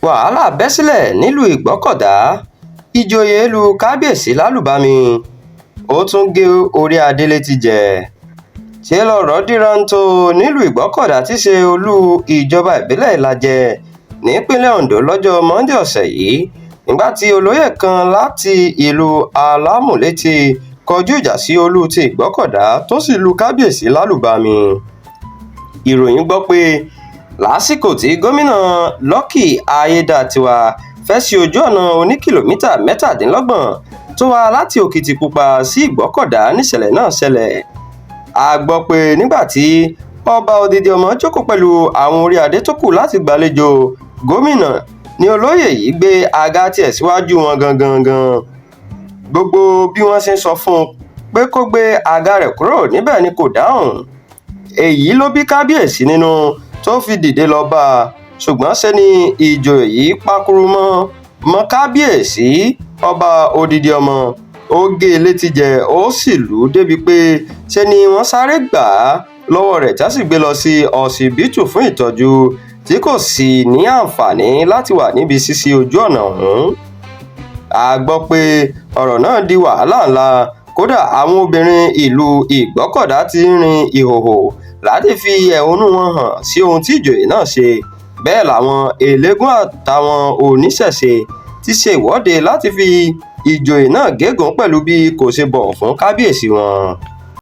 Wàhálà bẹ́ sílẹ̀ nílùú Ìgbọ́kọ̀dá, ìjòyè lu kábíyèsí lálùbami, ó tún gé orí adé létí jẹ. Ṣe lọ̀rọ̀ dí ráńtó nílùú Ìgbọ́kọ̀dá tí í ṣe olú ìjọba ìbílẹ̀ Ìlàjẹ nípínlẹ̀ Ondo lọ́jọ́ Monde ọ̀sẹ̀ yìí nígbà tí olóyè kan láti ìlú Alámúlétì kọjú ìjà sí Olú ti Ìgbọ́kọ̀dá tó sì lu kábíyèsí lálùbami. Ìròyìn gbọ́ pé lásìkò tí gómìnà Lucky Aiyedàatiwá fẹ́ẹ́ sí ojú ọ̀nà oní kìlómítà 27 tó wá láti Òkìtìpápá sí Ìgbọ́kọ̀dá níṣẹ̀lẹ̀ náà ṣẹlẹ̀. A gbọ́ pé nígbà tí ọba Odindiomo jókòó pẹ̀lú àwọn orí adé tó kù láti gbàlejò gómìnà ni olóyè yìí gbé àga tiẹ̀ síwájú wọn gangan. Gbogbo bí wọ́n ṣe ń sọ fún un pé kó gbé àga rẹ̀ kúrò níbẹ̀ ni kò dáhùn. Èyí ló bí kábíyèsí nínú tó fi dìde lọ́ọ́ bá a, ṣùgbọ́n ṣe ni ìjòyè yìí pakuru mọ́ kábíyèsí ọba Odindiomo, ó gé e létí jẹ, ó sì lù ú débìí pé ṣe ni wọ́n sáré gbà á lọ́wọ́ rẹ̀ tí wọ́n sì gbé e lọ sí ọsibítù fún ìtọ́jú tí kò sì ní àǹfààní láti wà níbi ṣíṣí ojú ọ̀nà ọ̀hún. A gbọ́ pé ọ̀rọ̀ náà di wàhálà ńlá, kódà àwọn obìnrin ìlú Ìgbọ́kọ̀dá ti ń rin ìhòhò láti fi ẹ̀hónú wọn hàn sí ohun tí ìjòyè náà ṣe, bẹ́ẹ̀ làwọn eléégún àtàwọn oníṣẹ̀ṣe ti ṣe ìwọ́de láti fi ìjòyè náà gégùn-ún pẹ̀lú bí kò ṣe bọ̀wọ̀ fún kábíyèsí wọn.